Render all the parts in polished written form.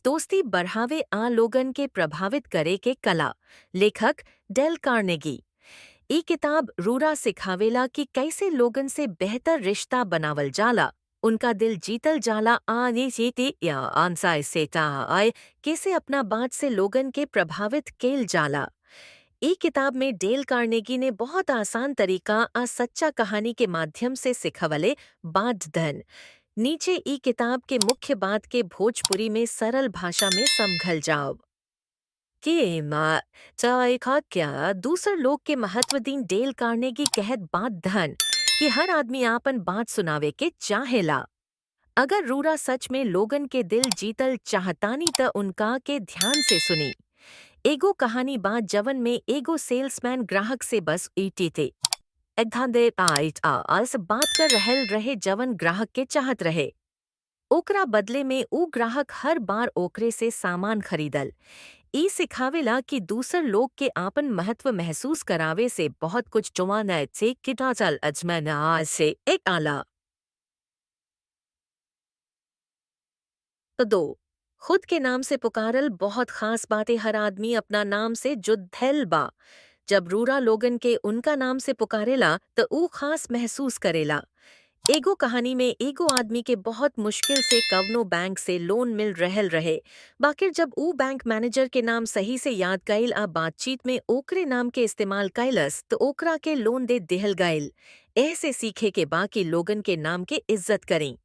दोस्ती बढ़ावे आ लोगन के प्रभावित करे के कला, लेखक डेल कार्नेगी। ई किताब रूरा सिखावेला कि कैसे लोगन से बेहतर रिश्ता बनावल जाला, उनका दिल जीतल जाला आ या आंसा से आए कैसे अपना बात से लोगन के प्रभावित केल जाला। ई किताब में डेल कार्नेगी ने बहुत आसान तरीका आ सच्चा कहानी के माध्यम से सिखवले बाद धन। नीचे ई किताब के मुख्य बात के भोजपुरी में सरल भाषा में समझल जाओ। के मा चाय खा क्या दूसर लोग के महत्व दीन। डेल कार्नेगी कहत बात धन कि हर आदमी आपन बात सुनावे के चाहेला। अगर रूरा सच में लोगन के दिल जीतल चाहतानी त उनका के ध्यान से सुनी। एगो कहानी बात जवन में एगो सेल्समैन ग्राहक से बस ईटीते दे आस बात कर रहल रहे जवन ग्राहक के चाहत रहे। ओकरा बदले में ऊ ग्राहक हर बार ओकरे से सामान खरीदल। ई सिखावेला कि दूसर लोग के आपन महत्व महसूस करावे से बहुत कुछ चुमाना से किटाचल अजमना से एक आला। तो दो, खुद के नाम से पुकारल बहुत खास बातें। हर आदमी अपना नाम से जुद्धल बा। जब रूरा लोगन के उनका नाम से पुकारेला तो ऊ खास महसूस करेला। एगो कहानी में एगो आदमी के बहुत मुश्किल से कवनो बैंक से लोन मिल रहल रहे, बाकिर जब ऊ बैंक मैनेजर के नाम सही से याद कइल आ बातचीत में ओकरे नाम के इस्तेमाल कैलस तो ओकरा के लोन दे दिहल गइल। ऐसे सीखे के बाकी लोगन के नाम के इज्जत करें।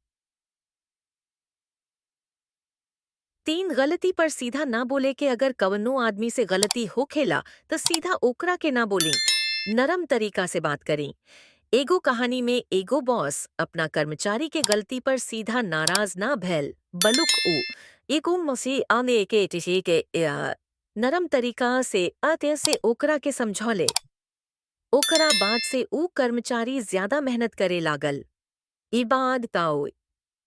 3, गलती पर सीधा ना बोले के। अगर कवनो आदमी से गलती होखेला तो सीधा ओकरा के ना बोलें, नरम तरीका से बात करें। एगो कहानी में एगो बॉस अपना कर्मचारी के गलती पर सीधा नाराज ना भैल, बलुक ऊ एगो मसी आने के टिसी के नरम तरीका से आते से ओकरा के समझौले। ओकरा बाद से ऊ कर्मचारी ज्यादा मेहनत करे लागल। ई बाद ताओ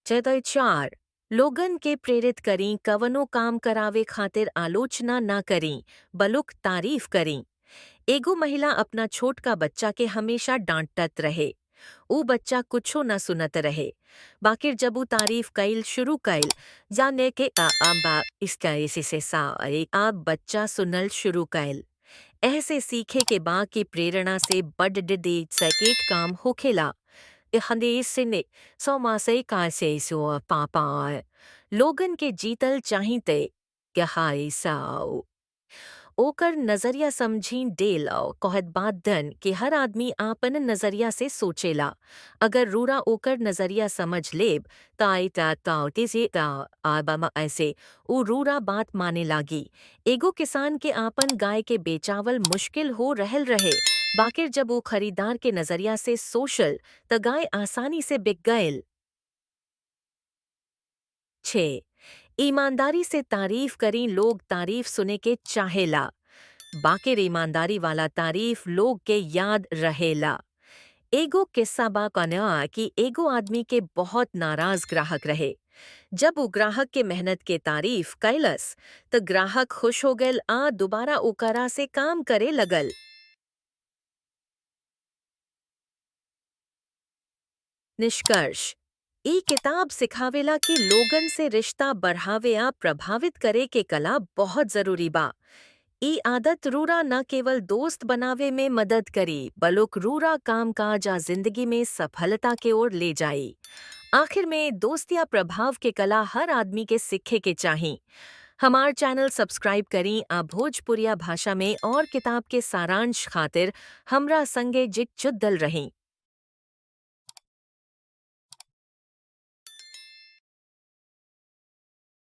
4, लोगन के प्रेरित करी। कवनो काम करावे खातिर आलोचना ना करी, बलुक तारीफ करी। एगो महिला अपना छोटका बच्चा के हमेशा डांटत रहे। ऊ बच्चा कुछो न सुनत रहे, बाकिर जब ऊ तारीफ कइल शुरू कइल जाने के आ आंबा इसका इसी से सा आ बच्चा सुनल शुरू कइल। ऐसे सीखे के बा की प्रेरणा से बड दे सके काम होखेला। से सौ का से सो पापा लोगन के जीतल चाहिते साओ ओकर नजरिया समझी। डेल कहत बात धन कि हर आदमी आपन नजरिया से सोचेला। अगर रूरा ओकर नजरिया समझ लेब ताई ता ता आबा ऐसे ऊ रूरा बात माने लागी। एगो किसान के आपन गाय के बेचावल मुश्किल हो रहल रहे, बाकिर जब वो खरीदार के नजरिया से सोशल त गाय आसानी से बिक गयल। 6, ईमानदारी से तारीफ करी। लोग तारीफ सुने के चाहेला, बाकिर ईमानदारी वाला तारीफ लोग के याद रहेला। एगो किस्सा बा कन्या कि एगो आदमी के बहुत नाराज ग्राहक रहे। जब वो ग्राहक के मेहनत के तारीफ कैलस तो ग्राहक खुश हो गल आ दोबारा ओकरा से काम करे लगल। निष्कर्ष, ई किताब सिखावेला कि लोगन से रिश्ता बढ़ावे आ प्रभावित करे के कला बहुत जरूरी बा। ई आदत रूरा न केवल दोस्त बनावे में मदद करी, बलुक रूरा काम काज आ जिंदगी में सफलता के ओर ले जाई। आखिर में दोस्तिया प्रभाव के कला हर आदमी के सीखे के चाही। हमार चैनल सब्सक्राइब करी आ भोजपुरिया भाषा में और किताब के सारांश खातिर हमरा संगे जिग चुद्दल रहीं।